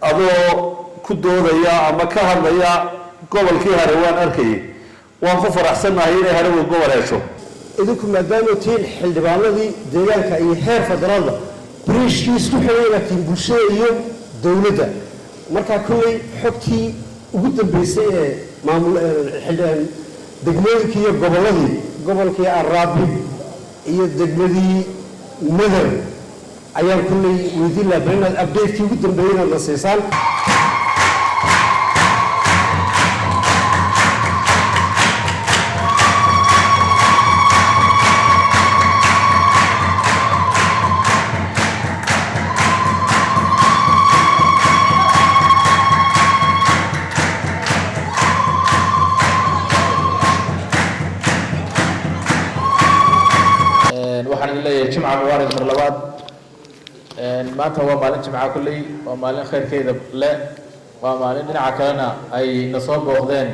Adoo ku doodaya ama ka hadlaya gobolkii Hare, waan arkayay. Waan ku faraxsannahay inay Harawe gobol hesho. Idinku maadaama tihiin xildhibaanadii deegaanka iyo heer federaalba, bridge-kii isku xidhay inaad tihiin bulshada iyo dowladda. Markaa kolley xogtii ugu dambeysay ee maamul degmooyinkii iyo gobolladii, gobolkii Araabi iyo degmadii Meder ayaan kolley weydiin lahaa bal inaad update-kii ugu dambeeyey inaad na siisaan. Waxaan idin leeyahay jimca mubaarak mar labaad. Maanta waa maalin jimca, kolley waa maalin khayrkeeda le, waa maalin dhinaca kalena ay na soo booqdeen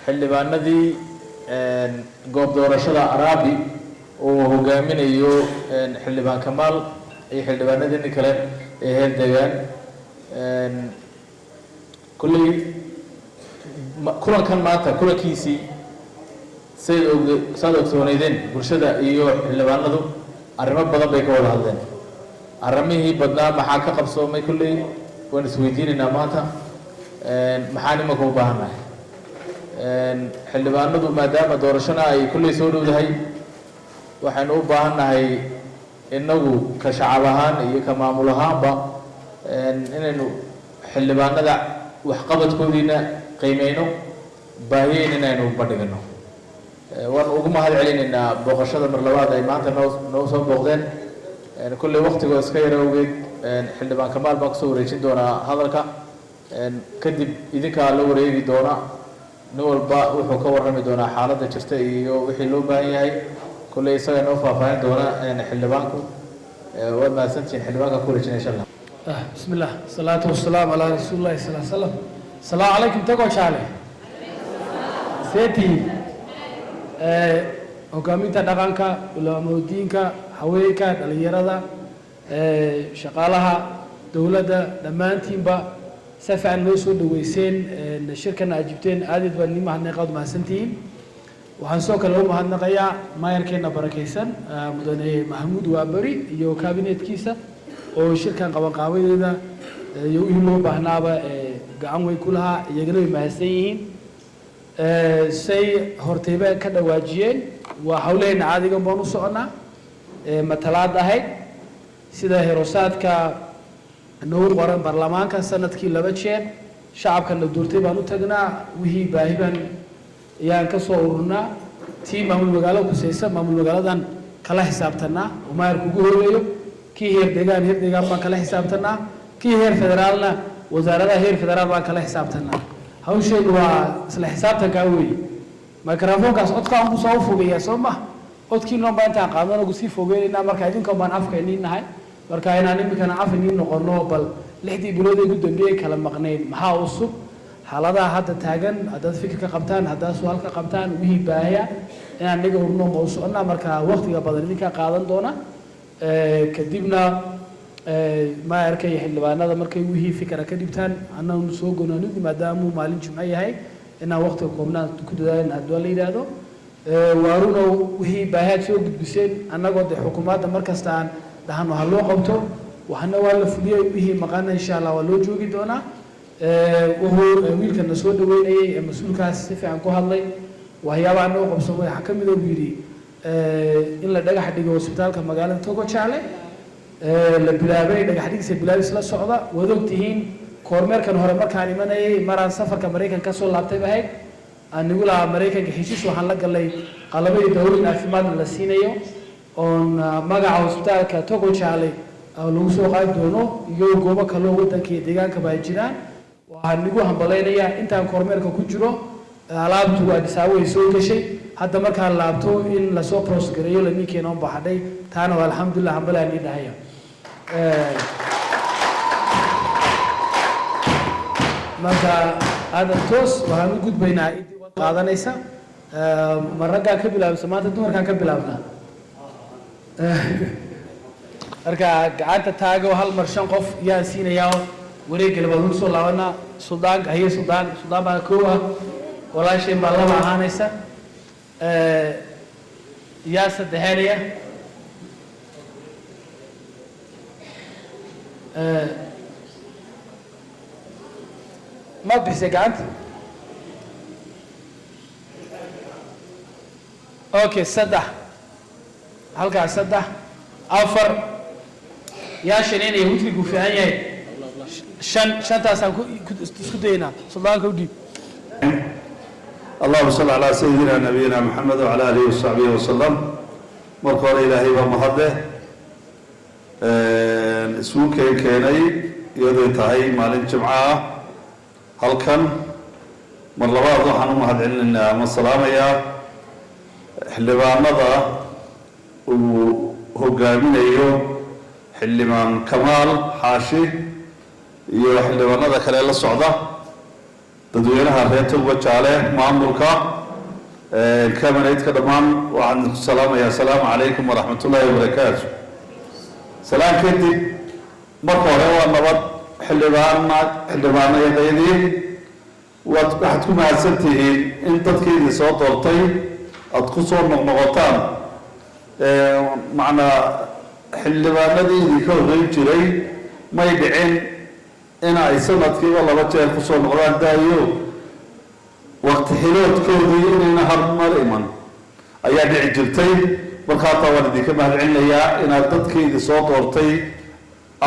xildhibaanadii goob doorashada Arabi uu hogaaminayo xildhibaan Kamaal iyo xildhibaanadii kale ee heer deegaan. Kolley kulankan maanta kulankiisii sayd og saad ogsooneydeen, bulshada iyo xildhibaanadu arrimo badan bay ka wada hadleen. Arrimihii badnaa maxaa ka qabsoomay? Kolley waan isweydiinaynaa maanta maxaan imanka u baahannahay. Xildhibaanadu maadaama doorashona ay kolley soo dhowdahay, waxaynu u baahannahay innagu ka shacab ahaan iyo ka maamul ahaanba inaynu xildhibaanada waxqabadkoodiina qiimeyno, baahiyeyna inaynu bandhigano. Waan ugu mahad celinaynaa booqashada mar labaad ay maanta noo soo booqdeen. Kolley waktigoo iska yar awgeed, xildhibaan Kamaal baan kusoo wareejin doonaa hadalka. Kadib idinkaa la wareegi doona, nin walba wuxuu ka warrami doonaa xaaladda jirta iyo wixii loo baahan yahay. Kolley isaga noo faahfaahin doona xildhibaanku. Waad mahadsantihiin. Xildhibaanka ku wareejina, insha Allah. بسم الله، الصلاة والسلام على رسول الله صلى الله عليه وسلم. السلام عليكم. Togo Jaale seeti, hogaaminta dhaqanka, culamaudiinka, haweenka, dhalinyarada, shaqaalaha dowladda, dhammaantiinba si fiican noo soo dhaweyseen, shirkana ajibteen, aad baan nii mahadnaqaa, waad mahadsantihiin. Waxaan sidoo kale u mahadnaqayaa maayarkeena barakaysan, mudane Mahmuud Waaberi, iyo kabineetkiisa oo shirkan qabanqaabadeeda iyo wixii loo baahnaaba gacan weyn ku lahaa. Iyagana way mahadsan yihiin. Say hortayba ka dhawaajiyeen, waa hawlaheena caadigan baan u soconaa, matalaad ahayd sida herosaadka noogu qoran baarlamaanka. Sanadkii 2 jeer shacabkana doortay baan u tagnaa, wixii baahi baan ayaan ka soo ururnaa. Tii maamul magaalo kusaysa, maamul magaaladan kala xisaabtanaa oo maayarku ugu horeeyo. Kii heer deegaan, heer deegaan baan kala xisaabtanaa. Kii heer federaalna, wasaaradaha heer federaal baan kala xisaabtanaa. Hawsheedu waa isla xisaabtankaa weeye. Microfonkaas codkaan buu soo fogeeyaa, soo ma codkii noon baa intaan qaadno nagu sii fogeynaynaa. Marka idinkan baan afka iniin nahay, marka inaan iminkana af iniin noqono, bal 6dii bilood ee ugu dambeeyey kala maqnayn maxaa cusub, xaaladaha hadda taagan, haddaad fikir ka qabtaan, haddaad su-aal ka qabtaan, wixii baahiya inaan niga urno ma u soconnaa. Marka waqtiga badan idinkaa qaadan doona. Kadibna maayarka iyo xildhibaanada markay wixii fikra ka dhibtaan, annagu soo gonaanudi, maadaamuu maalin jimco yahay, inaan waqtiga koobnaan ku dadaalin haddii la yidhaahdo. Waarunow, wixii baahiyaad soo gudbiseen, annagoo dee xukuumadda mar kasta aan dhahano ha loo qabto, waxna waa la fuliyey, wixii maqana insha Allah waa loo joogi doonaa. Wuxuu wiilkana soo dhaweynayay ee mas-uulkaas si fiican ku hadlay waxyaabaha noo qabsoomay waxaa ka mid a, buu yidhi, in la dhagax dhigo isbitaalka magaalada Togo Jaale, la bilaabay dhagax dhigisa bilaabis la socda. Waad ogtihiin kormeerkan hore markaan imanayay, maraan safarka Maraykan kasoo laabtay bahayd, aan nigu lahaa Maraykanka heshiis waxaan la galay qalabo iyo dawooyin caafimaadna la siinayo oon magaca hosbitaalka Togo Jaale lagu soo qaadi doono, iyo goobo kaloo waddanka iyo deegaankaba ay jiraan. Waxaan nigu hambalaynayaa intaan kormeerka ku jiro alaabtu Addis Ababa ay soo gashay. Hadda markaan laabto in lasoo process gareeyo la ninkeena un baxadhay. Taana waa alxamdulillah, hambalaa nii dhahaya. Marka aadan toos waxaan u gudbaynaa intii qaadanaysa. Ma raggaan ka bilaabsa maanta, dumarkaan ka bilaabnaa? Marka gacanta taago hal mar, shan qof yaan siinayaa. Wareegga labaad ugu soo laabanaa. Suldaan haye, suldaan, suldaan baa koow ah, walaasheen baa laba ahaanaysa. Yaa saddexeenaya? Ma bixisay gacanta? Okay, saddex halkaas, saddex, afar, yaa shaneynaya? Witrigu fiican yahay. Shan, shantaasaan ku isku daynaa. Suldaanka u dhiib. اللهم صل على سيدنا نبينا محمد وعلى آله وصحبه وسلم. Marka hore Ilaahay baa mahadleh isugu keen keenay iyadoy tahay maalin Jimco ah halkan. Mar labaad waxaan u mahad celinaynaa ama salaamayaa xildhibaanada uu hogaaminayo Xildhibaan Kamaal Xaashi iyo xildhibaanada kale la socda, dadweynaha reer Togwajaale, maamulka cabinetka, dhammaan waxaan idinku salaamayaa asalaamu calaykum waraxmat ullaahi wabarakaatu. Salaan kadib, marka hore waa nabad. Xildhibaana, xildhibaanayadaydii, waad waxaad ku mahadsan tihiin in dadkiidii soo doortay aada ku soo noqnoqotaan. Macnaa xildhibaanadii idinka horreyn jiray may dhicin in ay sanadkiiba laba jeer kusoo noqdaan, daayo waqti xiloodkoodii inayna harmar iman ayaa dhici jirtay. Marka hataa waan idinka mahad celinayaa inaad dadkiidii soo doortay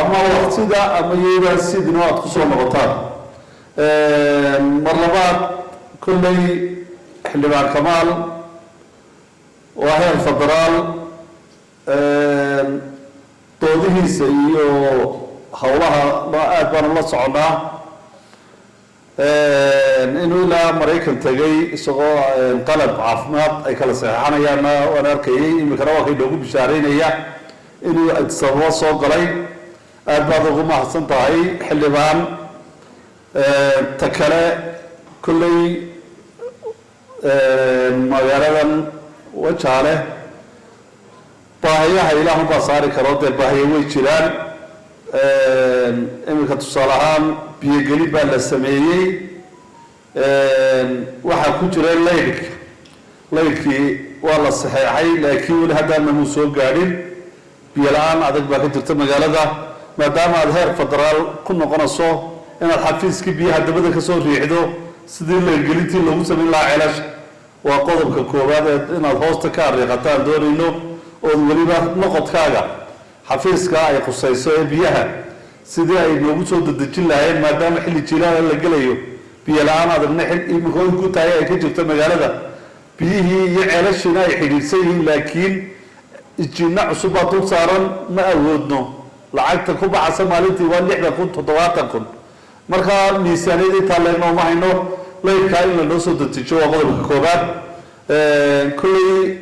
ama waqtida ama iyadaa sidino aada kusoo noqotaan. Mar labaad, kolley Xildhibaan Kamaal waa heer federaal, doodihiisa iyo howlaha aada baanu la soconaa. Inuu ilaa Maraykan tegay isagoo qalab caafimaad ay kala saxeexanayaanna waan arkayay. Iminkana waa kay noogu bishaareynaya inuu Addis Ababa soo galay. Aada baad ugu mahadsan tahay, xildhibaan. Ta kale, kolley magaaladan Wajaale baahiyaha Ilaahun baa saari karo. Dee baahiya way jiraan. Iminka tusaale ahaan biyogelin baa la sameeyey, waxaa ku jira laydhka. Laydhkii waa la saxeexay, laakiin weli haddaana muu soo gaadhin. Biyo la-aan adag baa ka jirta magaalada. Maadaama aada heer federaal ku noqonayso, inaad xafiiskii biyaha dabada kasoo riixdo sidii laydhgelintii loogu samayn lahaa ceelasha waa qodobka koowaad ee inaad hoosta ka ariiqataan doonayno, ood weliba noqodkaaga xafiiska ay khusayso ee biyaha sidii ay noogu soo dedejin lahaayeen, maadaama xilli jilaala la gelayo, biyo la-aan adagna iminka ku tahay ay ka jirto magaalada, biyihii iyo ceelashiina ay xidhiidhsan yihiin, laakiin injiinno cusub baa dul saaran. Ma awoodno lacagta ku baxasa maalintii waa 60,000, 70,000. Marka miisaaniyad intaa leegnooma hayno. Laydkaa in lanoo soo dedejiyo waa qodobka koobaad. Kolley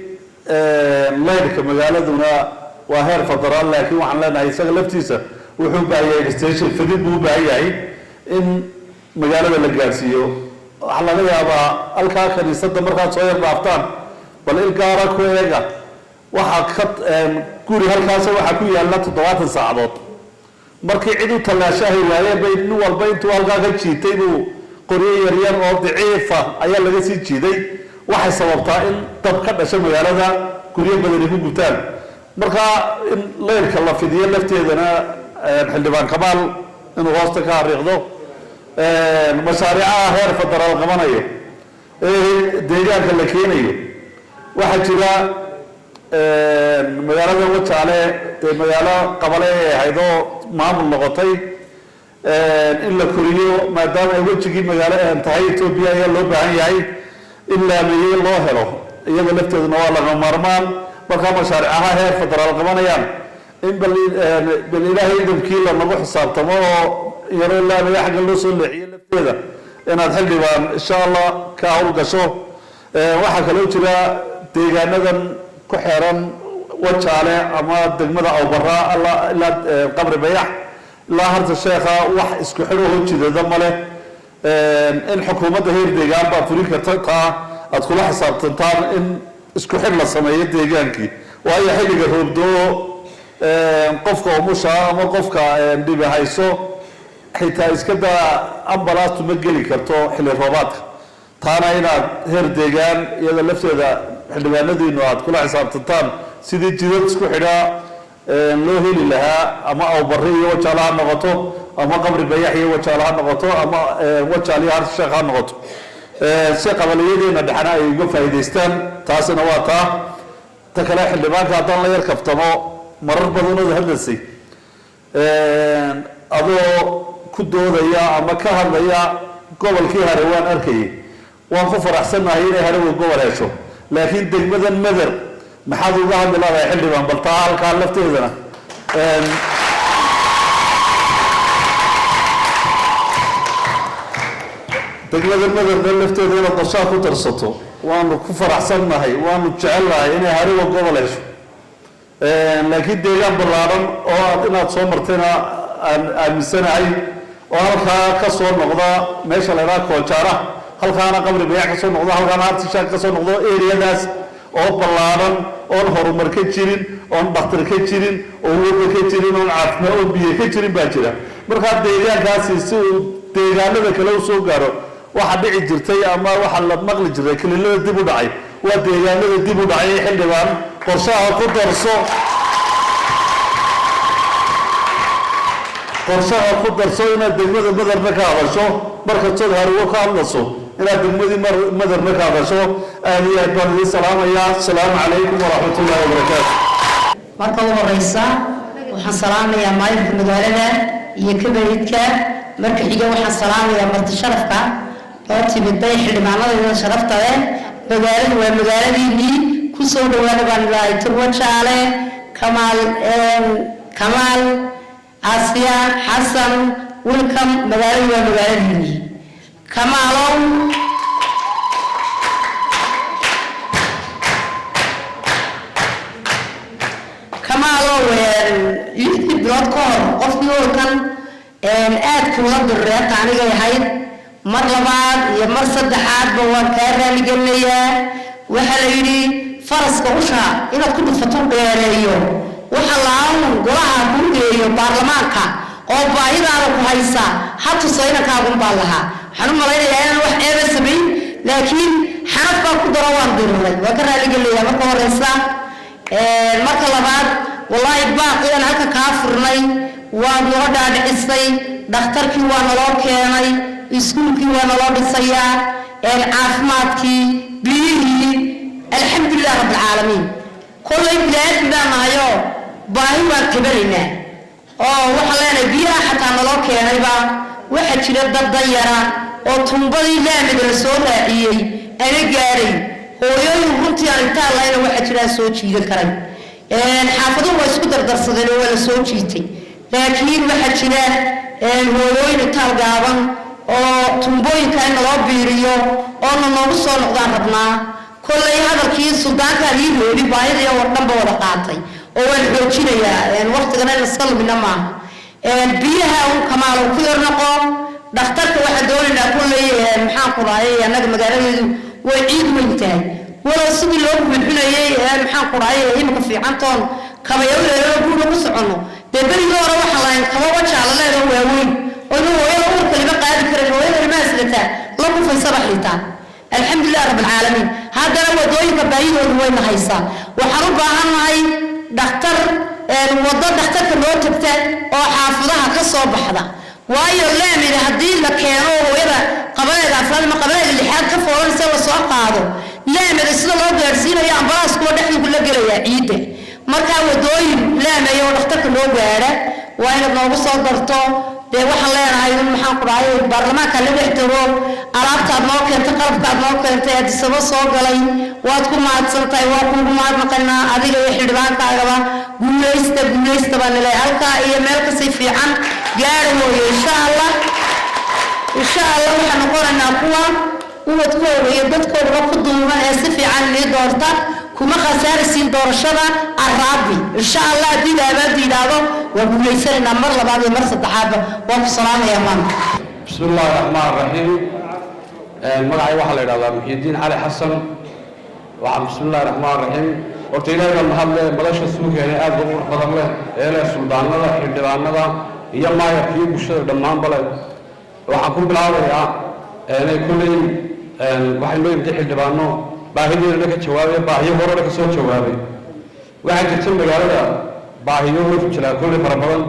laydhka magaaladuna waa heer federaal, laakiin waxaan leenahay isaga laftiisa wuxuu u baahan yahay station fidid buu u baahan yahay in magaalada la gaadhsiiyo. Waxaa laga yaabaa halkaa kaniisadda markaad soo yar dhaaftaan, bal il gaara ku eega, waxaa ka guri halkaas waxaa ku yaalla 70 saacadood. Markii cid u tallaashahay waayeen bay nin walba intuu halkaa ka jiitay buu qoryo yaryar oo daciifa ayaa laga sii jiiday. Waxay sababtaa in dab ka dhasha magaalada, guryo badani ku gubtaan. Marka in leyrka la fidiyo lafteedana Xildhibaan Kamaal inuu hoosta ka hariiqdo. Mashaariicaha heer federaal qabanayo ee deegaanka la keenayo, waxaa jira magaalada Wajaale dee magaalo qabale ay ahayd oo maamul noqotay, in la koriyo maadaama ay wejigii magaalo tahay Etoobiya ayaa loo baahan yahay in laamiye loo helo. Iyada lafteeduna waa laga maarmaan. Markaa mashaariicaha heer federaal qabanayaan in bal Ilaahay idamkii lanagu xisaabtamo oo yaroo laamiga xagga loo soo leexiyo lafteeda inaad, xildhibaan, insha Allah ka howlgasho. Waxaa kaloo jira deegaanadan ku xeeran Wajaale ama degmada Awbara ilaa Qabri Bayax ilaa Harta Sheekha wax isku xidho jidada male. In xukuumadda heer deegaan baa fulin karta taa aad kula xisaabtantaan in isku xidh la sameeyo deegaankii, waayo xilliga roobdoo Qofka umusha ama qofka dhibi hayso, xitaa iska daa ambalaastu, ma geli karto xilli roobaadka. Taana inaad heer deegaan iyada lafteeda xildhibaanadiinu aad kula xisaabtantaan sidii jidad isku xidhaa loo heli lahaa, ama Awbarre iyo Wajaale ha noqoto, ama Qabri Bayax iyo Wajaale ha noqoto, ama Wajaal iyo Harsheekh ha noqoto, si qabaliyadeena dhexna ay uga faa'iidaystaan. Taasina waa taa. Ta kale, xildhibaanka haddaan la yar kaftamo, marar badanood hadlasay adoo ku doodaya ama ka hadlaya gobolkii Hare, waan arkayay. Waan ku faraxsannahay inay Harewa gobol hesho, laakiin degmadan Meder maxaad uga hadli laadahay, xildhibaan? Bal taa halkaa lafteedana degmada Mederna lafteeda inaad qorshaha ku darsato. Waanu ku faraxsannahay, waanu jecelnahay inay Harewa gobol hesho, laakiin deegaan ballaaran oo aad inaad soo martayna aan aaminsanahay, oo halkaa ka soo noqda meesha la idhaha Koojaara, halkaana Qabri Bayax ka soo noqdo, halkaana Hartishaak ka soo noqdo, eriyadaas oo ballaaran oon horumar ka jirin, oon dhakhtar ka jirin, oon wadda ka jirin, oon caafimaad, oon biyo ka jirin baa jira. Markaa deegaankaasi si uu deegaanada kale usoo gaaro, waxaa dhici jirtay ama waxaa la maqli jiray kililada dib u dhacay. Waa deegaanada dib u dhacay. Xildhibaan, qorshaha ku darso, qorshaha ku darso inaad degmada Madarna ka hadasho. Markastood Hariwo ka hadlayso, inaad degmadii Madarna ka hadasho. Aad iyo aad baan idiin salaamayaa. Asalaamu calaykum waraxmat ullahi wabarakaatu. Marka u horeysa waxaan salaamayaa maayirka magaalada iyo kabayidka. Marka xiga waxaan salaamayaa marti sharafka oo timiday, xildhibaanadayda sharafta leh. Magaaladu waa magaaladiinii, kusoo dhawaada baan ilahay. Turwajaale, Kamaal, Kamaal, Asiya, Xasan, welcome. Magaaladu waa magaaladiinii. Kamaalow, Kamaalow, 6dii bilood ka hor qofkii olkan aad kuula direeta anigay ahayd. Mar labaad iyo mar saddexaadba waan kaa raaligelinayaa. Waxaa la yidhi faraska usha inaad ku dhufato dheereeyo, waxa la-aan golaha kuu geeyo baarlamaanka oo baahidaada ku haysa ha tuso inankaagun baa lahaa. Waxaan u malaynayaa inaan wax ceeba samayn, laakiin xanaf baa ku daro, waan diriray. Waan ka raaligelinayaa marka horeysa. Marka labaad, wallaahi baaqi aan halka kaa furnay waad noo dhaadhicisay. Dhakhtarkii waa naloo keenay, iskuulkii waa naloo dhisayaa, caafimaadkii, biyihii, alxamdulilah rabbilcaalamiin. Kollay bini-aadmi baan nahayo, baahi waan tabanaynaa oo waxaan leenahay biyaha xataa naloo keenayba waxaa jira dad danyara oo tuumbadii laamiga la soo raaciyey ana gaadhay. Hooyooyin runtii aan intaan lahayna waxaa jiraan soo jiidan karay. Xaafaduhu waa isku dardarsadeen oo waa la soo jiitay, laakiin waxaa jira hooyooyin itaal gaaban oo tuumbooyinka in naloo biiriyo oo na noogu soo noqdaan rabnaa. Kollay hadalkii suldaankaan ii reebi, baahidii oo dhanba wada qaatay oo waan xoojinayaa. Waqtigana in laska lumina maaha. Biyaha un, Kamaalow, ku yar noqo. Dhakhtarka waxaan doonaynaa kollay, maxaan ku dhahay, annaga magaaladeedu way ciid weyn tahay, walow sidii loo buuxinayay, maxaan ku dhahay, imika fiicantoon kabayaweelo buuna ku soconno. Dee berigii hore waxaan lahayn kaba Wajaala leedoo waaweyn oo inu hooyada uurka lima qaadi karin, hooyada ilmaha sidataa la kufaysaba xitaa. Alxamdulilah rabbilcaalamiin. Haddana wadooyinka baahidoodu wayna haysaa. Waxaan u baahannahay dhakhtar, waddo dhakhtarka noo tagta oo xaafadaha ka soo baxda, waayo laamida haddii la keeno, hooyada qabaneeda afraad ama qabaneeda lixaad ka foolanaysa la soo qaado, laamida sida loo gaadhsiinayo ambalaaskuwa dhexdinku la gelayaa ciidda. Markaa wadooyin laamaya oo dhakhtarka noo gaadha waa inaad noogu soo darto. Dee waxaan leenahay, maxaan ku dhahay, baarlamaanka la dhex tago. Alaabtaad noo keentay, qalabkaad noo keentay, Addisabo soo galay, waad ku mahadsantahay, waa kuugu mahadnaqaynaa adiga iyo xildhibaankaagaba. Guulaysta, guulaysta baan nileeyahay. Halkaa iyo meel kasii fiican gaara mooye, insha Allah, insha Allah waxaan noqonaynaa kuwa ubadkooda iyo dadkoodaba ku duuban ee si fiican lii doorta. Kuma khasaaraysiin doorashada Araabi, insha Allah. Haddii aabaadu yidhaahdo, waa guulaysanaynaa mar labaad iyo mar saddexaadba. Waan ku salaamayaa maanta. Bismi illaahi raxmaan raxiim. Magacay waxaa la yidhahdaa Muxiidiin Cali Xasan. Waxaan, bismi illahi raxmaan raxiim, Horta Ilaahay baa mahad leh madasha suukeena aad ugu qurux badan leh ee leh suldaanada, xildhibaanada iyo maayarka iyo bulshada dhammaanba leh. Waxaan ku bilaabayaa inay kulley waxay noo yimid xildhibaano baahideedana ka jawaabaya, baahiyo horena ka soo jawaabay. Waxaa jirta magaalada baahiyo hor jira kulley fara badan.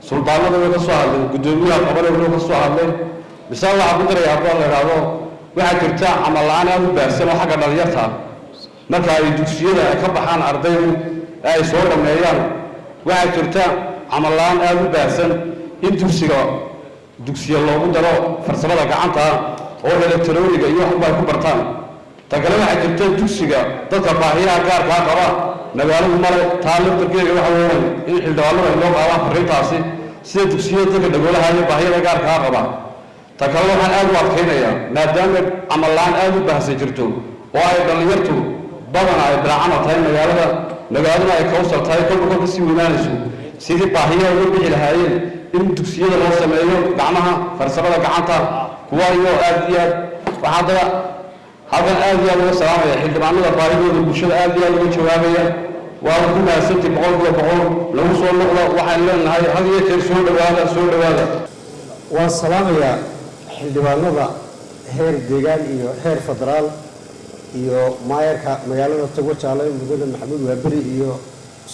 Suldaanada way ka soo hadleen, guddoomiyaha qabale way ka soo hadleen. Misaal waxaan ku darayaa haddii la idhaahdo, waxaa jirta camal la'aan aad u baahsan oo xagga dhalinyarta ah. Marka ay dugsiyada ay ka baxaan ardaydu ee ay soo dhammeeyaan, waxaa jirta camal la'aan aad u baahsan in dugsiga dugsiya loogu daro farsamada gacanta oo elektarooniga iyo waxba ay ku bartaan. Ta kale, waxaa jirta dugsiga dadka baahiyaha gaarkaa qaba magaaladu male. Taa laftarkeega waxa weeyaan in xildhibaanada ay loo qaadaan farriintaasi, sida dugsiyada dadka dhagoolaha iyo baahiyada gaarkaa qaba. Ta kale, waxaan aad u adkaynayaa, maadaama camal la'aan aad u baahsan jirto oo ay dhallinyartu badana ay bilaa camal tahay magaalada, magaaladuna ay kawsal tahay, kolba kol kasii weynaanayso, sidii baahiyaha uga bixi lahaayeen in dugsiyada loo sameeyo gacmaha farsamada gacanta kuwa iyo aad iyo aad. Waxaa haddaba halkan aad iyo aad uga salaamaya xildhibaanada baahidooda bulshada aad iyo aad uga jawaabaya. Waa ku mahadsantii 100%. Lagu soo noqdo. Waxaan leenahay had iyo jeer soo dhowaada, soo dhowaada. Waan salaamayaa xildhibaanada heer deegaan iyo heer federaal iyo maayarka magaalada Togwajaale, Mudane Maxamuud Waaberi, iyo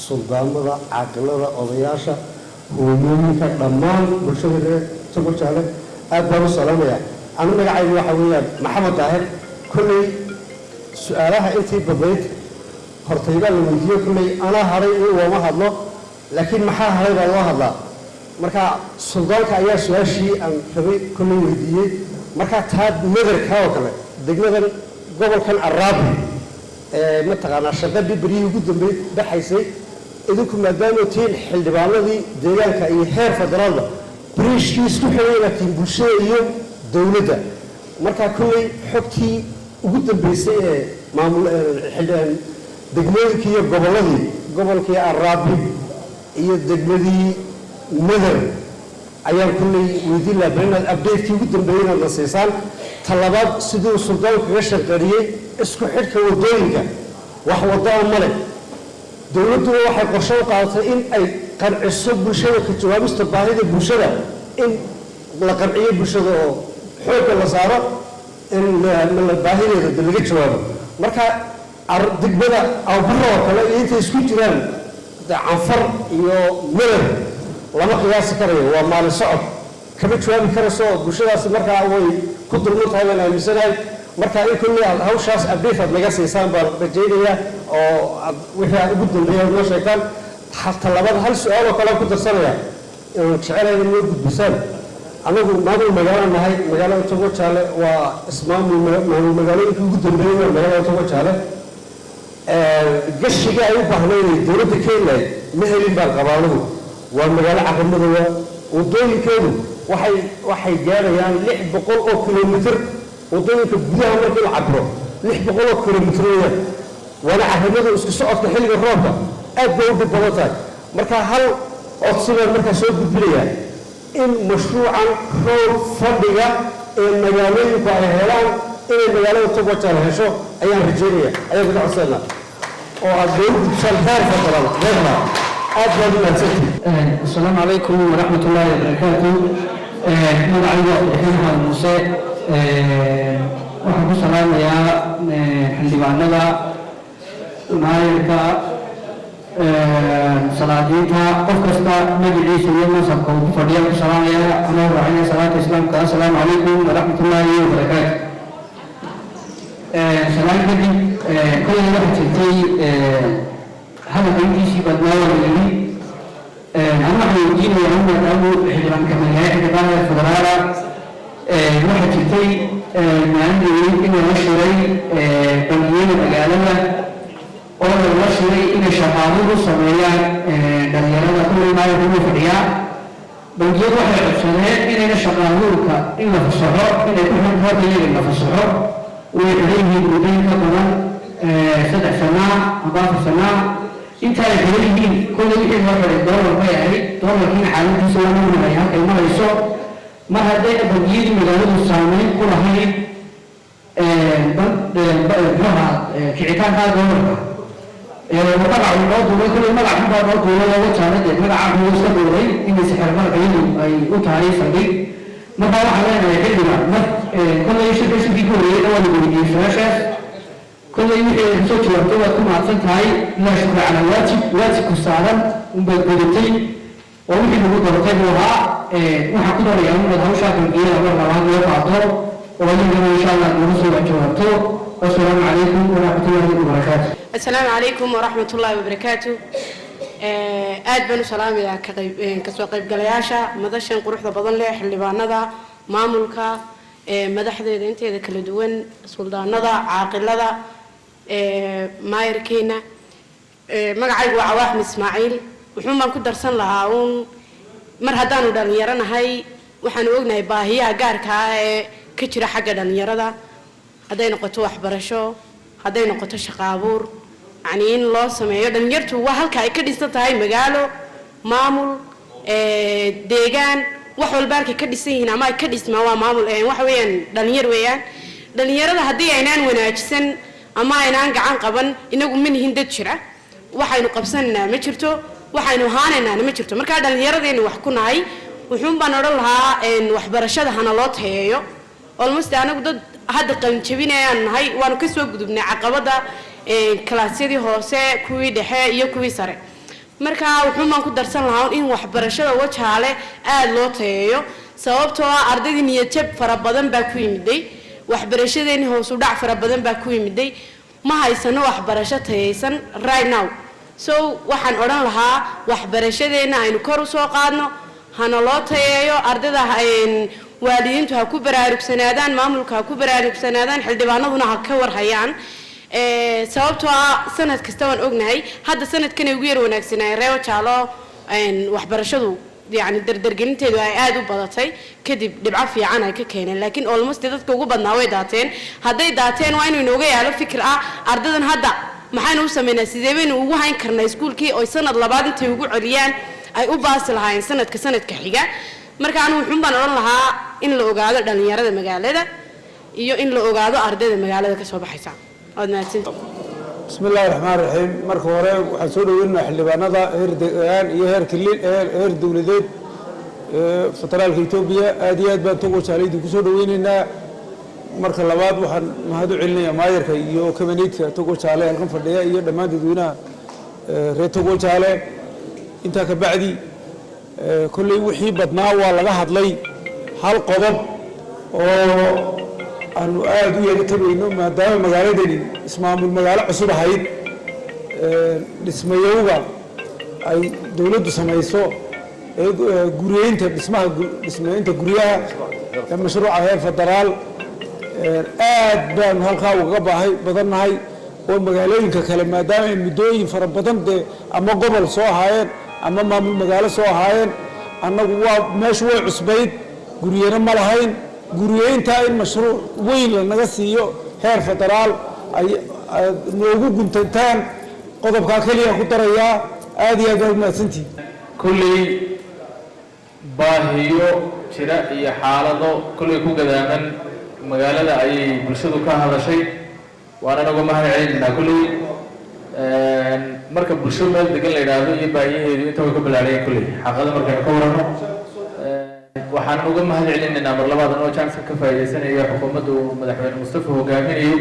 suldaamada, caaqilada, odayaasha, hooyooyinka, dhammaan bulshada reer Togwajaale aad baan u salaamayaa. Anu magacaygu waxa weeyaan Maxamed Daahir. Kolley su-aalaha intii badnayd hortaybaa la weydiiyo, kolley anaa hadhay in looma hadlo, laakiin maxaa hadhay baa loo hadlaa. Marka suldaanka ayaa su-aashii aan rabay kolley weydiiyey. Marka taa madarka oo kale, degmadan gobolkan Araabi ee mataqaanaa shaqadii beryihii ugu dambeyd baxaysay, idinku maadaama tihiin xildhibaanadii deegaanka iyo heer federaalba, biriishkii isku xidhay inaad tihiin bulshada iyo dowladda, marka kolley xogtii ugu dambeysay ee maamul degmooyinkii iyo gobolladii, gobolkii Araabi iyo degmadii Mother ayaan kulley weydiin lahaa bal inaad update-kii ugu dambeeyey inaad na siisaan. Talabaad, siduu suldaanku kaga shaqeeyey isku xidhka waddooyinka, wax waddaa male. Dowladduna waxay qorshe u qaadatay in ay qanciso bulshada, ka jawaabista baahida bulshada, in la qanciyo bulshada oo xoogga la saaro in baahideeda de laga jawaabo. Marka degmada Awburo oo kale iyo intay isku jiraan Canfar iyo Meled lama qiyaasi karayo, waa maalin socod, kama jawaabi karayso bulshadaasi. Markaa way ku dulman tahay baan aaminsanahay. Marka in kulley aad hawshaas update aad naga siisaan baan rajaynayaa oo aad wixii aad ugu dambeeya aad noo sheegtaan. Talabaad, hal su-aal oo kale aan ku darsanaya inaan jecelahay in noo gudbisaan. Anagu maamul magaalo nahay, magaalada Togo Jaale waa ismaamul, maamul magaalooyinkii ugu dambeeyey waa magaalada Togo Jaale. Gashiga ay u baahnayn dowladda Kenya ma helin baan qabaa anigu. Waa magaalo caqamadooda, waddooyinkeedu waxay gaadhayaan 600 oo kilomitir. Waddooyinka gudaha markii la cabiro 600 oo kilomitir weeyaan, waana carrimadu isku socodka xilliga roobka aad bay u dhib badan tahay. Marka hal codsi baan markaa soo gudbinayaa, in mashruucan road fadhiga ee magaalooyinku ay helaan, inay magaalada Togwajaale hesho ayaan rajeynaya, ayaan kaga codsanaa oo aad loogu gudbisaan heer federal reerna. Aad baad u mahadsantihin. Asalaamu calaykum waraxmat ullaahi wabarakaatu. Magacaygu Cabdiraxiin Maxamed Muuse. Waxaan ku salaamayaa xildhibaanada, maayarka, salaadiinta, qof kasta magaciisa iyo mansabka uu ku fadhiya ku salaamayaa, anoo raacinaya salaata islaamka: assalaamu calaykum waraxmat ullaahi wabarakaatu. Salaan kadib, kolley waxaa jirtay hadalka intiisii badnaa waa la yidhi. Anu waxaan weydiinayaa in maadaamu xildhibaanka magaalo xildhibaanada federaala, waxaa jirtay maalin dhaweyd in lala shiray bangiyada magaalada oo lala shiray inay shaqaaluhu sameeyaan dhalinyarada. Kulley maayarka wuu fadhiyaa. Bangiyadu waxay codsadeen inayna shaqaaluhka in la fasaxo, inay ku xiran horta iyaga la fasaxo. Way xiran yihiin muddooyin ka badan 3 sanaa amba 4 sanaa. Inta ay xiran yihiin, kolley wixii loo xiray doolar bay ahayd, doolarkiina xaaladdiisa waa nugnahay halkay marayso. Mar haddayna bangiyadii magaaladu saameyn ku lahayn muxuaha kicitaanka doolarka, Magaca uu noo duulay, kolley magac xun baa noo duulay oo Wajaale dee magaca xun iska duulay inay sixir bararka iyadu ay u tahay saldhig. Marka waxaan leenahay xildhibaan, mar kolley shirka shirkii ka horreeyay waa lagu weydiiyey su-aashaas, kolley wixii ay kasoo jawaabtay waad ku mahadsan tahay. Laa shukra calaa waajib, waajibku saaran unbaad gudatay oo wixii lagu doortay buu ahaa. Waxaan ku darayaa inaad hawshaa bangiyada mar labaad loo qaado oo iyagana insha Allah nagu soo jawaabto. Wasalaamu calaykum waraxmatullaahi wabarakaatu. Asalaamu calaykum waraxmat ullaahi wabarakaatu. Aad baan u salaamayaa ka qayb kasoo qaybgalayaasha madashan quruxda badan leh, xildhibaanada, maamulka, madaxdeeda inteeda kala duwan, suldaanada, caaqilada, maayarkeena. Magacaygu waa Cawaaxmed Ismaaciil. Wuxuun baan ku darsan lahaa uun, mar haddaanu dhallinyaro nahay, waxaanu ognahay baahiyaha gaarka ah ee ka jira xagga dhallinyarada, hadday noqoto waxbarasho, hadday noqoto shaqo abuur, yacni in loo sameeyo. Dhallinyartu waa halka ay ka dhisan tahay magaalo, maamul, deegaan, wax walba halkay ka dhisan yihiin ama ay ka dhismaan waa maamul, waxa weeyaan dhalinyar weeyaan. Dhalinyarada haddii aynaan wanaajisan ama aynaan gacan qaban, inagu ma nihin dad jira. Waxaynu qabsanaynaa ma jirto, waxaynu haanaynaana ma jirto. Markaa dhallinyaradaynu wax ku nahay. Wuxuun baan odhan lahaa waxbarashada hana loo tayeeyo. Almost anagu dad hadda qalinjabinayaan nahay, waanu kasoo gudubnay caqabada kalaasyadii hoose, kuwii dhexe iyo kuwii sare. Marka wuxuun baan ku darsan lahaa in waxbarashada Wajaale aada loo tayeeyo, sababtoo ah ardaydii niyadjab fara badan baa ku yimiday, waxbarashadeeni hoos u dhac fara badan baa ku yimiday. Ma haysano waxbarasho tayaysan right now. So waxaan odhan lahaa waxbarashadeenna aynu kor usoo qaadno, hana loo tayeeyo ardayda, waalidiintu ha ku baraarugsanaadaan, maamulka ha ku baraarugsanaadaan, xildhibaanaduna ha ka warhayaan. Sababtoo ah sanad kasta waan ognahay, hadda sanadkanay ugu yar wanaagsanaayen reer Wajaalo, waxbarashadu yani dardargelinteedu ay aada u badatay, kadib dhibco fiican ay ka keeneen, laakiin almost dadka ugu badnaa way daateen. Hadday daateen, waa inuu inooga yaalo fikir ah ardadan hadda maxaynu u sameynaa, sidee baynu ugu hayn karnaa iskuulkii oy sanad labaad intay ugu celiyaan ay u baasi lahaayeen sanadka sanadka xiga. Marka anigu wuxuun baan odhan lahaa in la ogaado dhalinyarada magaalada iyo in la ogaado ardayda magaalada kasoo baxaysa. Waad mahadsantihi. Bismi illaahi raxmaan raxiim. Marka hore waxaan soo dhaweynaynaa xildhibaanada heer degaan iyo heer kilil, heer dowladeed ee federaalka Etoobiya. Aad iyo aad baan Togo Jaale idinku soo dhaweynaynaa. Marka labaad waxaan mahad u celinayaa maayarka iyo kabineedka Togo Jaale halkan fadhiya iyo dhammaan dadweynaha reer Togo Jaale. Intaa ka bacdi, kolley wixii badnaa waa laga hadlay. Hal qodob oo aanu aada u yaga tabayno, maadaama magaaladani ismaamul magaalo cusub ahayd, dhismayowga ay dowladdu samayso ee guryeynta dhismaha, dhismaynta guryaha ee mashruuca heer federaal, aad baanu halkaa ugaga baahay badannahay oo magaalooyinka kale, maadaama ay muddooyin fara badan dee ama gobol soo ahaayeen ama maamul magaalo soo ahaayeen, annagu waa meeshu way cusbayd, guryena ma lahayn. Guryeyntaa in mashruuc weyn lanaga siiyo heer federaal ay noogu guntantaan, qodobkaa keliya ku darayaa. Aad iyo aad waad mahadsantihin. Kolley baahiyo jira iyo xaalado kolley ku gadaaman magaalada ayay bulshadu ka hadashay, waana nagu mahad celinaynaa. Kolley marka bulsho meel degan la yidhaahdo iyo baahiyaheedu inta way ka ballaadhayeen, kolley xaqada markaynu ka warano, waxaan uga mahad celinaynaa mar labaad anoo chance-ka ka faa'iidaysanaya xukuumadda uu madaxweyne Mustafa hogaaminayo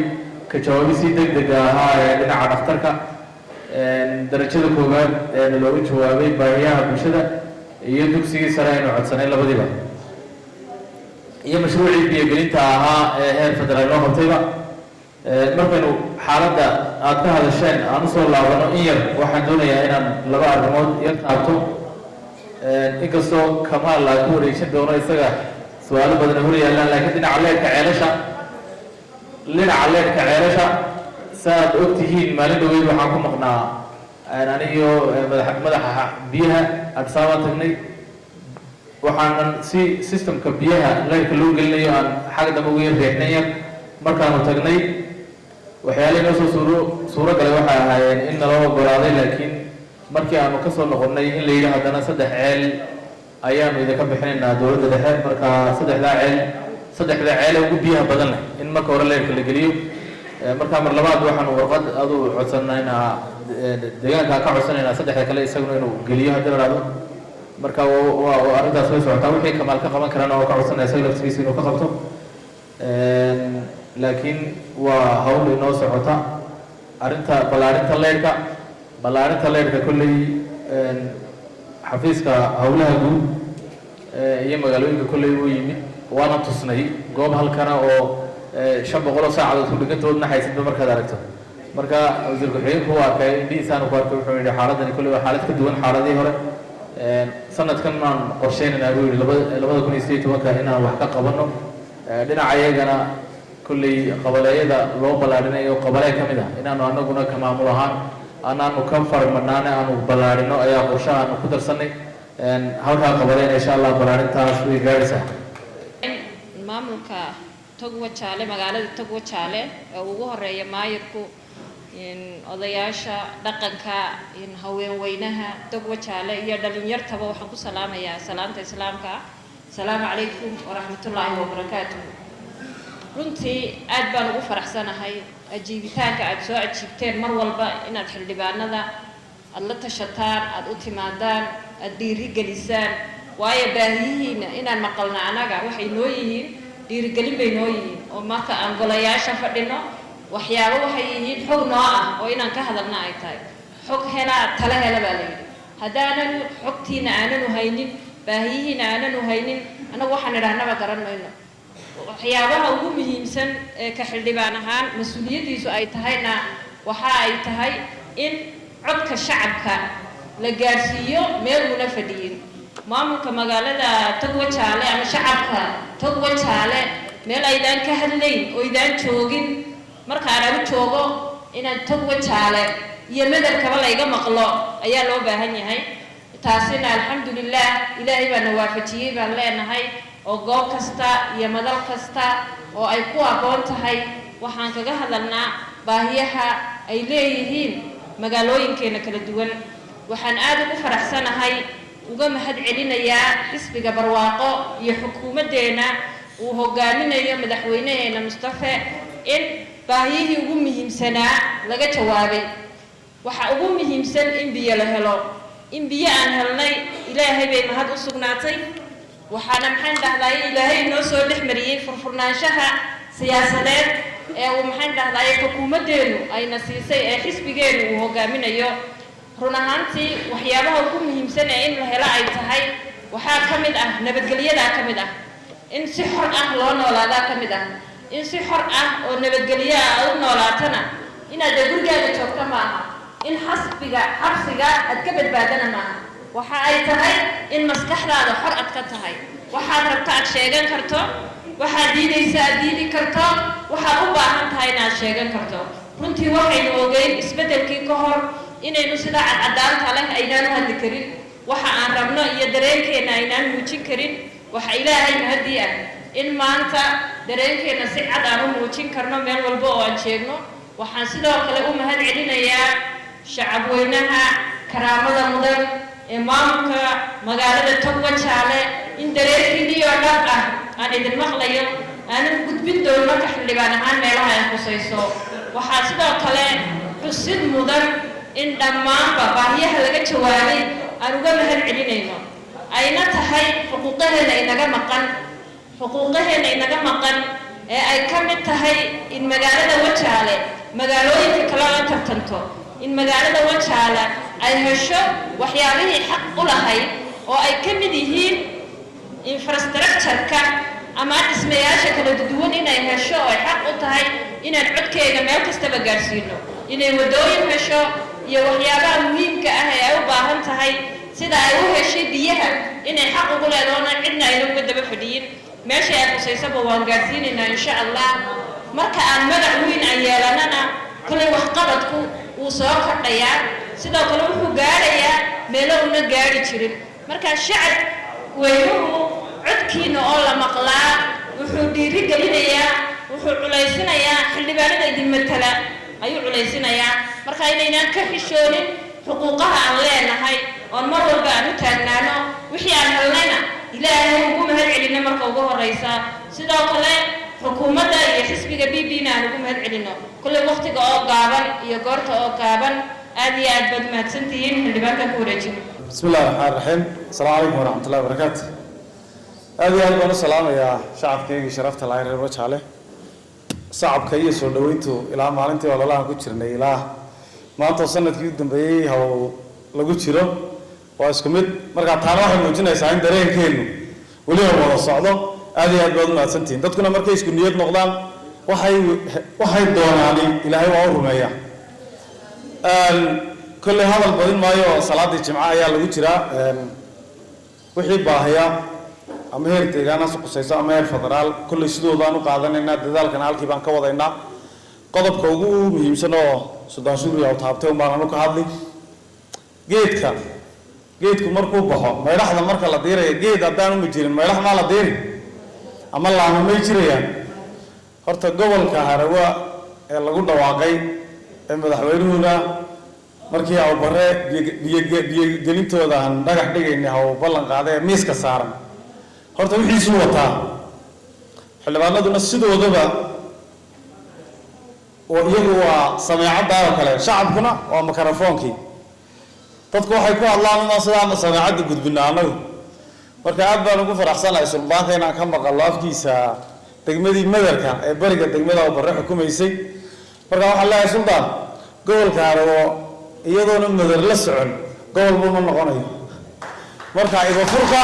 ka jawaabisii deg dega ahaa ee dhinaca dhakhtarka darajada koowaad ee looga jawaabay baahiyaha bulshada iyo dugsigii sare aynu codsanay labadiiba iyo mashruucii biyogelinta ahaa ee heer federaal loo qabtayba. Markaynu xaaladda aad ka hadasheen aan usoo laabano in yar, waxaan doonayaa inaan laba arrimood yar taabto, inkastoo Kamaal aa ku wareejin doono isaga su-aalo badan hor yaallaan. Laakiin dhinaca leedhka ceelasha, saaad og tihiin, maalin dhaweyd waxaan ku maqnaa aniyo madaxa biyaha Addis Ababa tagnay. Waxaanan si systemka biyaha leyrka loo gelinayo aan xagga dambe uga yar riixnay yar. Markaanu tagnay, waxyaalihii noo soo suuro galay waxay ahaayeen in naloo ogolaaday, laakiin markii aanu kasoo noqonnay in la yidhi haddana saddex ceel ayaanu idinka bixinaynaa dowladda dhexe. Marka saddexdaa ceel, saddexda ceel ee ugu biyaha badan leh in marka hore leyrka la geliyo. Markaa mar labaad waxaanu warqad adu codsanaynaa deegaanka ka codsanaynaa saddexda kale isaguna inuu geliyo haddii la dhahdo. Marka waa arrintaas way socotaa, wixii Kamaal ka qaban karana oo ka codsanaya isaga laftigiisa inuu ka qabto, laakiin waa hawl inoo socota. Arrinta ballaarinta leyrhka, ballaarinta leyrhka kolley xafiiska howlaha guud iyo magaalooyinka kolley uu yimid, waana tusnay goob halkana oo 500 oo saacadood ku dhigantood naxaysidba markaad aragto. Marka wasiir ku-xigeenku u arkay, indhihiisaanu ku arkay, wuxuu yidhi xaaladani kolley waa xaalad ka duwan xaaladihii hore. Sanadkan aan qorsheynaynaa buu yidhi 2018-ka inaan wax ka qabano. Dhinaca iyagana kolley qabaleeyada loo ballaarinayo, qabalee ka mid ah inaanu anaguna ka maamul ahaan anaanu ka farmanaane aanu ballaarino ayaa qorshaha aanu ku darsanay. Halkaa qabaleena insha Allah ballaarintaas way gaadhaysaa. Maamulka Togwajaale, magaalada Togwajaale ee ugu horeeya maayirku, odayaasha dhaqanka, haweenweynaha Togwajaale iyo dhalinyartaba waxaan ku salaamayaa salaanta islaamka: asalaamu calaykum waraxmatullaahi wabarakaatuhu. Runtii aad baan ugu faraxsanahay ajiibitaanka aada soo ajiibteen mar walba inaad xildhibaanada aada la tashataan, aada u timaadaan, aada dhiirigelisaan, waayo baahiyihiina inaan maqalna anaga waxay noo yihiin dhiirigelin bay noo yihiin. Oo marka aan golayaasha fadhino waxyaabo waxay yihiin xog noo ah oo inaan ka hadalna ay tahay. Xog helaa tala hela baa la yidhi. Haddaananu xogtiina aananu haynin, baahiyihiina aananu haynin, annagu waxaan idhahnaba garan mayno. Waxyaabaha ugu muhiimsan ee ka xildhibaan ahaan mas-uuliyaddiisu ay tahayna waxa ay tahay in codka shacabka la gaarsiiyo meel una fadhiyin. Maamulka magaalada Togwajaale ama shacabka Togwajaale meel aydaan ka hadlayn oo aydaan joogin, marka aan agu joogo inaan Togwajaale iyo madalkaba layga maqlo ayaa loo baahan yahay. Taasina alxamdulilah Ilaahay baana waafajiyey baan leenahay, oo goob kasta iyo madal kasta oo ay ku aqoon tahay waxaan kaga hadalnaa baahiyaha ay leeyihiin magaalooyinkeena kala duwan. Waxaan aada ugu faraxsanahay, uga mahad celinayaa xisbiga Barwaaqo iyo xukuumaddeena uu hogaaminayo madaxweynaheena Mustafe in baahiyihii ugu muhiimsanaa laga jawaabay. Waxa ugu muhiimsan in biyo la helo, in biyo aan helnay Ilaahay bay mahad u sugnaatay. Waxaana maxaan dhahdaye Ilaahay noo soo dhex mariyey furfurnaanshaha siyaasadeed ee uu maxaan dhahdaye xukuumaddeenu ayna siisay ee xisbigeenu uu hogaaminayo. Run ahaantii waxyaabaha ugu muhiimsan ee in la helo ay tahay waxaa ka mid ah nabadgelyadaa ka mid ah, in si xor ah loo noolaadaa ka mid ah. In si xor ah oo nabadgelyo ah aad u noolaatana inaad dee gurigaaga joogto maaha, in xasbiga xabsiga aad ka badbaadana maaha. Waxa ay tahay in maskaxdaada xor aad ka tahay, waxaad rabto aad sheegan karto, waxaad diidaysa aad diidi karto, waxaad u baahan tahay inaad sheegan karto. Runtii waxaynu ogeyn isbeddelkii ka hor inaynu sidaa cadcadaanta leh aynaan u hadli karin, waxa aan rabno iyo dareenkeenna aynaan muujin karin. Waxa Ilaahay mahadii ah in maanta dareenkeenna si cad aan u muujin karno meel walba oo aan sheegno. Waxaan sidoo kale u mahad celinayaa shacabweynaha karaamada mudan ee maamulka magaalada Togwajaale in dareenkiinii oo dhab ah aan idin maqlayo, aanan gudbin doono marka xildhibaan ahaan meelaha ay khusayso. Waxaa sidoo kale xusid mudan in dhammaanba baahiyaha laga jawaabay aan uga mahad celinayno, ayna tahay xuquuqaheena inaga maqan, xuquuqaheena inaga maqan ee ay ka mid tahay in magaalada Wajaale magaalooyinka kale la tartanto, in magaalada Wajaale ay hesho waxyaabihii xaq u lahayd oo ay ka mid yihiin infrastructure-ka ama dhismayaasha kala duwan inay hesho oo ay xaq u tahay inaan codkeega meel kastaba gaadhsiino, inay waddooyin hesho iyo waxyaabaha muhiimka ah ee ay u baahan tahay, sida ay u heshay biyaha inay xaq ugu leedoona cidna ayna uga daba fadhiyin. Meesha ay khusaysaba waan gaadhsiinaynaa insha Allah. Marka aan magac weyn aan yeelanana kollay waxqabadku wuu soo kordhayaa, sidoo kale wuxuu gaadhayaa meelo una gaadhi jirin. Marka shacab weynuhu codkiina oo la maqlaa wuxuu dhiiri gelinayaa, wuxuu culaysinayaa xildhibaanada idin matala ayuu culaysinayaa. Marka inaynaan ka xishoonin xuquuqaha aan leenahay oon mar walba aan u taagnaano, wixii aan helnayna Ilaahay ugu mahad celina marka ugu horeysa. Sidoo kale Xukuumadda iyo xisbiga PP na aan ugu mahad celino. Kulley waqtiga oo gaaban iyo goorta oo gaaban, aad iyo aad baad mahadsantihiin. Xildhibaanka ku wareejin. بسم الله الرحمن الرحيم. السلام عليكم ورحمة الله وبركاته. Aad iyo aad baan u salaamayaa shacabkaygii sharafta lahay reer Wajaale. Shacabka iyo soo dhaweyntu ilaa maalintii ololahan ku jirnay ilaa maanta oo sanadkii u dambeeyey haw lagu jiro waa isku mid. Marka taana waxay muujinaysaa in dareenkeenu weliba wada socdo. Aad iyo aad baad u mahadsantihiin. Dadkuna markay isku niyad noqdaan, waxay doonaani Ilaahay waa u rumeeyaa. Kolley hadal badin maayo, salaadii Jimco ayaa lagu jiraa. Wixii baahiya ama heer deegaanaas qusayso ama heer federaal, kolley sidoodaan u qaadanaynaa, dadaalkana halkii baan ka wadaynaa. Qodobka ugu muhiimsan oo Suldaan Suuriya uu taabtay un baan anu ka hadli. Geedka, geedku markuu baxo, maydhaxda marka la diirayo, geed haddaan uma jirin maydhax maa la diiri ama laama may jirayaan? Horta gobolka Harawa ee lagu dhawaaqay ee madaxweynuhuna markii Awbare biyogelintooda aan dhagax dhigaynay haw ballan qaaday ee miiska saaran, horta wixiisuu wataa. Xildhibaanaduna sidoodaba oo iyagu waa sameecaddaa oo kale, shacabkuna waa mikrofoonkii. Dadku waxay ku hadlaan unaan sidaana sameecadda gudbina annagu. Marka aad baan ugu faraxsanahay suldaanka inaan ka maqallo afkiisa degmadii Madarka ee bariga degmada Awbare xukumaysay. Marka waxaan leeyahay suldaan, gobolka Harawo iyadoona Madar la socon gobol buu ma noqonayo. Marka ibafurka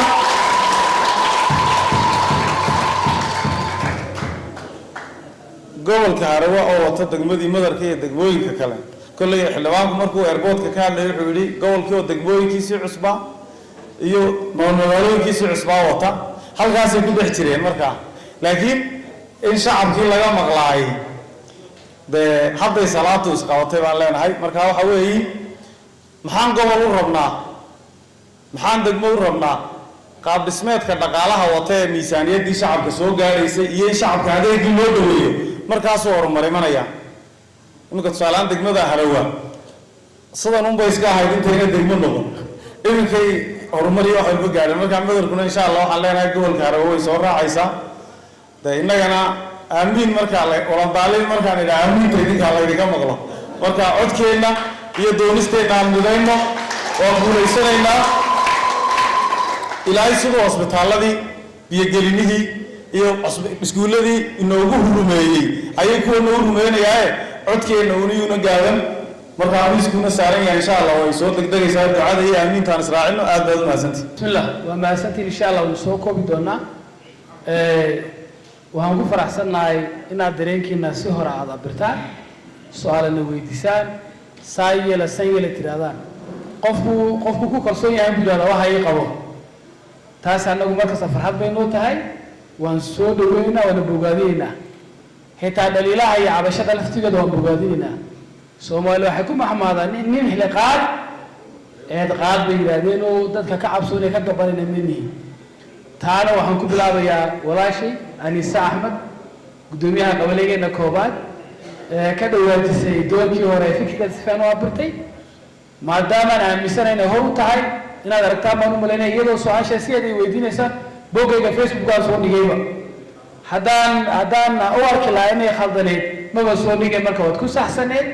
gobolka Harawo oo wata degmadii Madarka iyo degmooyinka kale, kolley xildhibaanku markuu airportka ka hadlayay wuxuu yidhi gobolkii oo degmooyinkiisii cusbaa iyo magaalooyinkiisii cusbaa wata halkaasay ku dhex jireen. Markaa laakiin in shacabkii laga maqlaay dee hadday salaatu isqabatay baan leenahay. Marka waxa weeyi, maxaan gobol u rabnaa, maxaan degmo u rabnaa? Qaab dhismeedka dhaqaalaha wata ee miisaaniyaddii shacabka soo gaadhaysay iyo in shacabka adeegii loo dhaweeyo, markaasuu horumar imanaya. Iminka tusaalehaan degmada Harawa sidan unbay iska ahayd intayna degmo noqon, iminkay horumar iyo wax walba gaadheen. Markaa Madarkuna insha Allah waxaan leenahay gobolka Harawa way soo raacaysaa. De innagana aamiin markaa la olandaalin markaan idhaa aamiinta idinkaa laydinka maqlo. Marka codkeenna iyo doonisteenna aan midayno, waan guulaysanaynaa. Ilaahay siduu hosbitaalladii, biyogelinihii iyo iskuulladii inoogu rumeeyey ayay kuwa noo rumeynayaae codkeenna uniyuuna gaaban. Marka amiiskuuna saaran yahay, insha Allah way soo degdegaysaa. Ducada iyo aamiintaan israacino. Aad baad u mahadsantihi. Bismillah, waa mahadsantiin. Insha Allah waynu soo koobi doonaa. Waxaan ku faraxsannahay inaad dareenkiina si hore aada abirtaan, su-aalana weydiisaan, saa yeela san yeela tirahdaan. Qofku ku kalsoon yahay buu yidhahdaa waxa ii qabo. Taas annagu markasta farxad baynoo tahay, waan soo dhaweynaynaa, waana bogaadinaynaa. Xitaa dhaliilaha iyo cabashada laftigeeda waan bogaadinaynaa. Soomaali waxay ku maxmaadaan nin xili qaad eed qaad bay yidhaahdeen oo dadka ka cabsoonaya ka gabanayna manihin. Taana waxaan ku bilaabayaa walaashay Anise Axmed, guddoomiyaha qabaligeenna koobaad ee ka dhawaajisay doorkii hore fikirka si fiican u abirtay. Maadaamaan aaminsanahay inay hor u tahay inaad aragtaan baan u malaynaya iyadoo su-aasha si aad ay weydiinaysa boggayga Facebookaan soo dhigayba. Haddaan u arki lahaa inay khaldaneyd maba soo dhigay. Marka waad ku saxsaneed.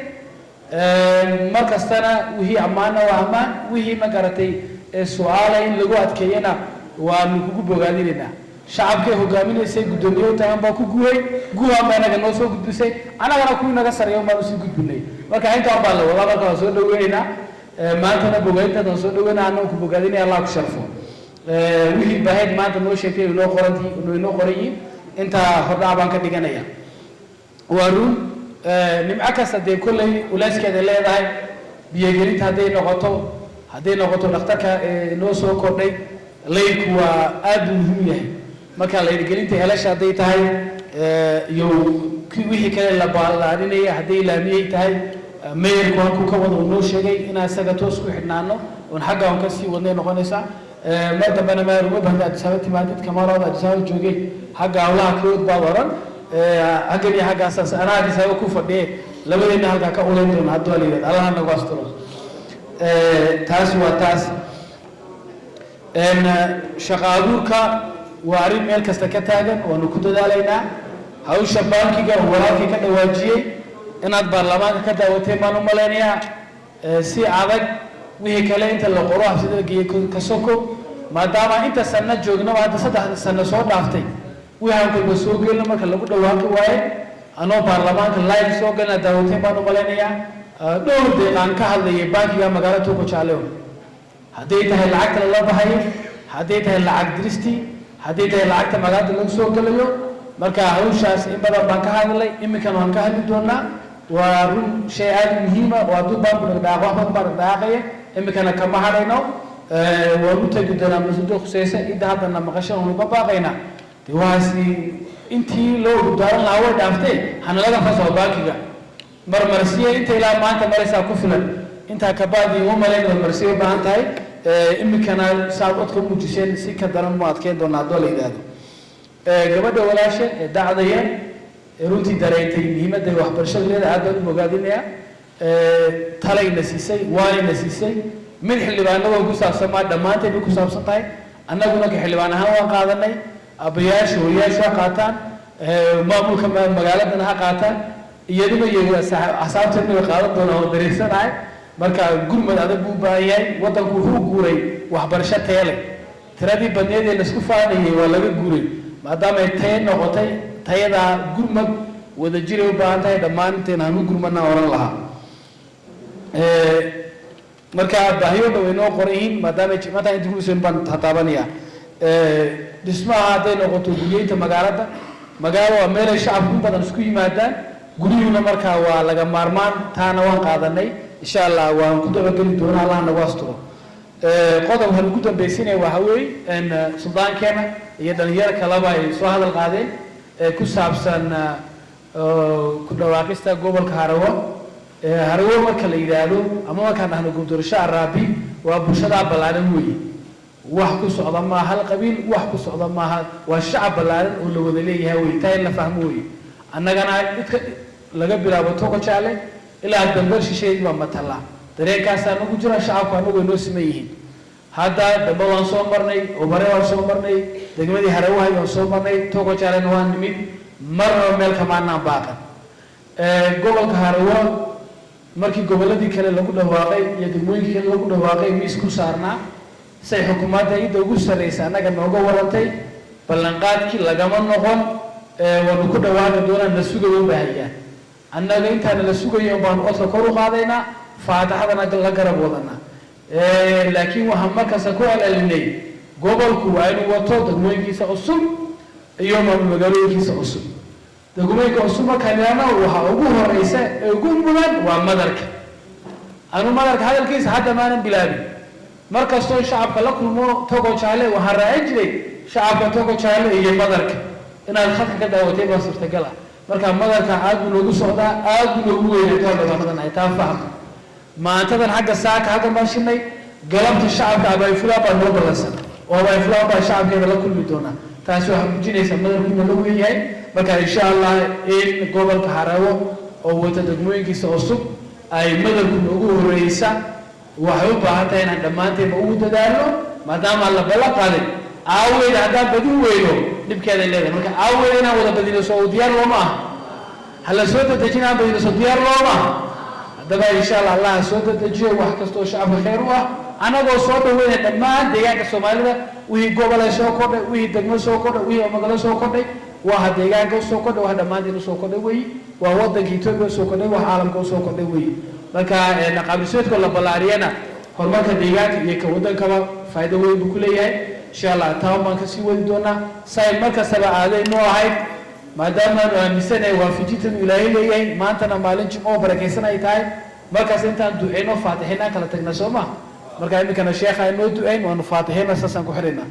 Mar kastana wixii ammaanna waa ammaan, wixii ma garatay ee su-aala in lagu adkeeyana waanu kugu bogaadinaynaa. Shacabkay hogaaminaysay guddoomiye u tagan baa ku guuray, guuhan baa inaga noo soo gudbisay, annagana kuwii naga sarreeya un baanu sii gudbinay. Marka intaan baa la wadaa. Marka waan soo dhaweynaynaa maantana bogaadintaas, waan soo dhaweynaa, annagu ku bogaadinaya. Allah ku sharfo. Wixii bahayd maanta noo sheegtay inoo qorantii inoo qoran yihiin, intaa hordhac baan ka dhiganaya. Waa run, nimco kasta dee kolley culayskeeda leedahay. Biyogelinta hadday noqoto, dhakhtarka noo soo kordhay, laydku waa aad buu muhiim yahay. Marka laydhgelinta helasha hadday tahay iyo wixii kale la baalaarinaya, hadday laamiyey tahay, mayorku halkuu ka wada uu noo sheegay inaan isaga toos ku xidhnaano oon xagga on kasii wadnay noqonaysaa. Mar dambena mayor uma bahda Addis Ababa timaadid, Kamaalood Addis Ababa joogay, xagga hawlaha kawood baad oran xaggan iyo xaggaasaas anaa Addis Ababa ku fadhiye, labadeenna halkaa ka ulayn doona hadduu la yidhahdo. Allaha nagu asturo. Taas waa taas. Shaqa abuurka waa arrin meel kasta ka taagan, waanu ku dadaalaynaa. Hawsha bankiga uu walaalkii ka dhawaajiyey inaad baarlamaanka ka daawateen baan u malaynayaa. Si adag wixii kale inta la qoro xabsida la geeyey ka soko, maadaama inta sanno joognaba hadda 3 sano soo dhaaftay, wixaan kolba soo gelino marka lagu dhawaaqi waaye anoo baarlamaanka live soo gelina daawateen baan u malaynayaa. Dhowr deeqaan ka hadlayay bankiga magaalada Togo Jaale, hadday tahay lacagta lala baxayo, hadday tahay lacag diristii, hadday tahay lacagta magaalada lagu soo gelayo. Marka hawshaas in badan baan ka hadlay, iminkana waan ka hadli doonaa. Waa run shay aada u muhiima oo hadduu baanku dhaqdhaqaaqo wax badan baa dhaqdhaqaaqaya. Iminkana kama hadhayno, waan u tegi doonaa mas-uuliyadda khuseysa. Inta haddana maqasho waanu ka baaqaynaa dee waxaasi intii loo udaaran lahaa way dhaaftay, hanalaga fasaxo bankiga. Marmarsiya inta ilaa maanta maraysaa ku filan, intaa kabaadi uma malayn marmarsiya u baahan tahay. Iminkana saad codka muujiseen si ka daran mu adkeyn doonaa haddoo la yidhaahdo. Gabadha walaasha ee dacdaya ee runtii dareentay muhiimadda ay waxbarashadu leedahay aad baan u bogaadinayaa. Talayna siisay, waanayna siisay mid xildhibaanadoo ku saabsan maa, dhammaanteed bay ku saabsan tahay. Annaguna ka xildhibaan ahaan waan qaadanay, aabbayaasha hooyayaashu ha qaataan, maamulka magaaladana ha qaataan, iyaduna iyo axsaabteedna way qaadan doonaan oo dareensanahay. Marka gurmad adag buu u baahan yahay waddanku. Wuxuu guuray waxbarasho tayo leh, tiradii badneed ee laisku faanayay waa laga guuray maadaama ay tayo noqotay. Tayadaa gurmad wadajiray u baahan tahay, dhammaanteen aan u gurmadna oran lahaa. Marka baahiyo dhan way noo qoran yihiin maadaama maanta inta kuluseen baan tataabanayaa. Dhismaha hadday noqoto guryeynta magaalada, magaalo waa meelay shacabku in badan isku yimaadaan, guryuhuna markaa waa laga maarmaan. Taana waan qaadanay, insha Allah waan ku dabageli doonaa, Allah nagu asturo. Qodobkan ugu dambaysinaya waxa weeye in suldaankeena iyo dhalinyaro kaleba ay soo hadal qaadeen ee ku saabsan ku dhawaaqista gobolka Harawo. Harawo marka la yidhaahdo ama markaan dhahno gobdorasho Araabi, waa bulshadaa ballaaran weeye. Wax ku socda maaha hal qabiil, wax ku socda maaha, waa shacab ballaaran oo la wada leeyahay wey. Taa in la fahmo weeye. Annagana idka laga bilaabo Togo Jaale ilaa Dambar shisheedii baa matala, dareenkaasaa nagu jira. Shacabku annagu way noo siman yihiin. Hadda dambe waan soo marnay, Obare waan soo marnay, degmadii Harawahay waan soo marnay, Togo Jaalena waan nimid, marnaba meel kamaanaan baaqan. Gobolka Harawo markii gobolladii kale lagu dhawaaqay iyo degmooyinkii kale lagu dhawaaqay miis ku saarnaa, say xukuumadda cidda ugu sarreysa annaga nooga warantay, ballanqaadkii lagama noqon. Waanu ku dhawaaqi doonaa, na sugayo baahayaan. Annaga intaana la sugayo baanu codka kor u qaadaynaa, faataxadana la garab wadanaa. Laakiin waxaan markasta ku celcelinay gobolku waa inuu wato degmooyinkiisa cusub iyo maamul magaalooyinkiisa cusub. Degmooyinka cusub markaan idhaahno, waxaa ugu horeysa ee ugu mudan waa Madarka. Anu Madarka hadalkiisa hadda maanan bilaabin. Mar kastoo shacabka la kulmo Togo Jaale waxaan raacin jiray shacabka Togo Jaale iyo Madarka. Inaad khadka ka daawatay baa suurtagal ah. Marka Madarka aad buu noogu socdaa, aad buu noogu weynay, taa fahma. Maantadan xagga saaka halkan baan shinay, galabta shacabka Abayfulaan baa noo ballansan oo Abayfulaan baa shacabkeeda la kulmi doonaa. Taasi waxaa muujinaysaa Madarku inuu la weyn yahay. Marka insha Allah in gobolka Harawo oo wata degmooyinkiisa cusub ay Madarku noogu horeysa, waxay u baahan tahay inaan dhammaanteenba ugu dadaalno maadaama la ballan qaaday. Aaweyda haddaan badin weyno dhibkeeday leedahay. Marka aaweyda inaan wada badino soo diyaar looma aha? Hala soo dedejin aan badino soo diyaar looma aha? Haddaba insha Allah Allah soo dedejiyo wax kastoo shacabka khayr u ah, annagoo soo dhaweynaya dhammaan deegaanka Soomaalida. Wixii gobolay soo kordhay, wixii degmo soo kordhay, wixii magaalo soo kordhay, waxa deegaanka usoo kordhay, waxa dhammaanteen usoo kordhay weeyi, waa waddanka Etoobiya usoo kordhay, wax caalamka usoo kordhay weeyi. Marka qaabdhismeedkoo la ballaariyana horumarka deegaanka iyo ka waddankaba faa'iido weyn buu ku leeyahay. Insha Allah taan baan kasii wadi doonaa say mar kastaba aaday noo ahayd, maadaamaanu aaminsanahay waafajintan Ilaahay leeyahay. Maantana maalin jimco oo barakaysan ay tahay, markaas intaan duceyno faatixinaan kala tagna soo ma? Marka iminkana sheekha inoo duceyn, waanu faatixina, saasaan ku xidhaynaa.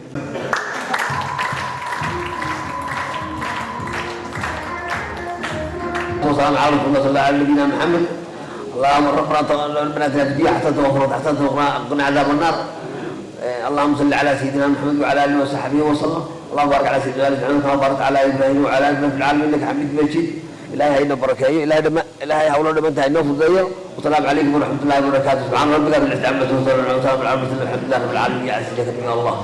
وسلام على رسول الله صلى الله على نبينا محمد. اللهم ربنا ربنا اتنا في الدنيا حسنه وفي حسنه وقنا عذاب النار. اللهم صل على سيدنا محمد وعلى اله وصحبه وسلم. اللهم بارك على سيدنا محمد كما باركت على ابراهيم وعلى ال في العالمين انك حميد مجيد. الهي هينا بركايه، الهي دم الهي هولنا دمنتها انه فضيه. والسلام عليكم ورحمه الله وبركاته. سبحان ربك رب العزه عما يصفون وسلام على المرسلين، الحمد لله رب العالمين. يا عزيز يا الله.